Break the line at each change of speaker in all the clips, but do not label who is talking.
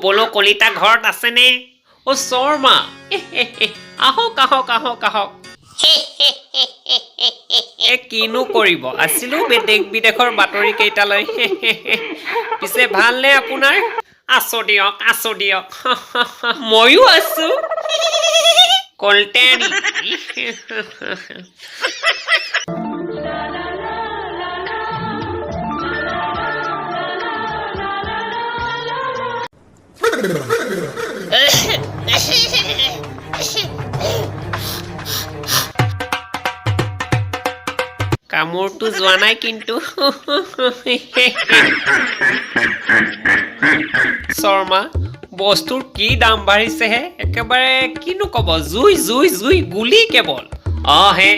বলো কলিতা ঘৰত আছেনে? অ' শৰ্মা, আহক আহক আহক আহক। এ কিনো কৰিব, আছিলো দেশ বিদেশৰ বাতৰি কেইটালৈ। পিছে ভালনে আপোনাৰ? আছো দিয়ক, আছো দিয়ক। ময়ো আছো। কলটেনি। কামোৰটো যোৱা নাই কিন্তু। শৰ্মা, বস্তুৰ কি দাম বাঢ়িছেহে, একেবাৰে কিনো ক'ব, জুই জুই জুই গুলি কেৱল। অঁ হে,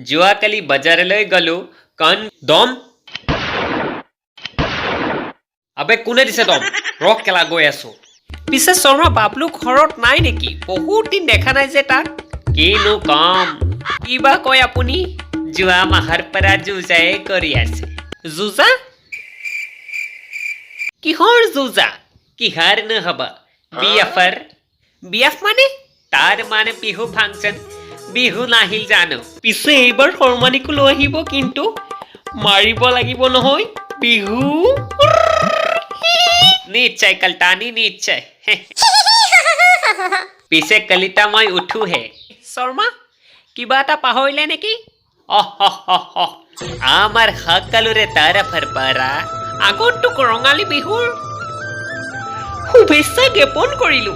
যোৱাকালি বজাৰলৈ গ'লো, কণ দম। আবে কোনে দিছে দম? ৰখ কেলা, গৈ আছো। পিছে শৰ্মা, বাবলু ঘৰত নাই নেকি? বহুত দিন দেখা নাই যে তাক। কিনো কম, কিবা কয় আপুনি? যোৱা মাহৰ পৰা যুঁজাই কৰি আছে। যুঁজা? কিহৰ যুঁজা? কিহৰ নহ'ব, বিএফৰ। বিএফ মানে? তাৰ মানে বিহু ফাংচন। বিহু নাহিল জানো? পিছে এইবাৰ শৰ্মানীকো লৈ আহিব কিন্তু, মাৰিব লাগিব নহয় বিহু। নিশ্চয় কলতানি, নিশ্চয়। পিছে কলিতা, মই উঠোহে। শৰ্মা, কিবা এটা পাহৰিলে নেকি? অহ, আমাৰ সকলোৰে তৰফৰ পৰা আগন্তুক ৰঙালী বিহুৰ শুভেচ্ছা জ্ঞাপন কৰিলো।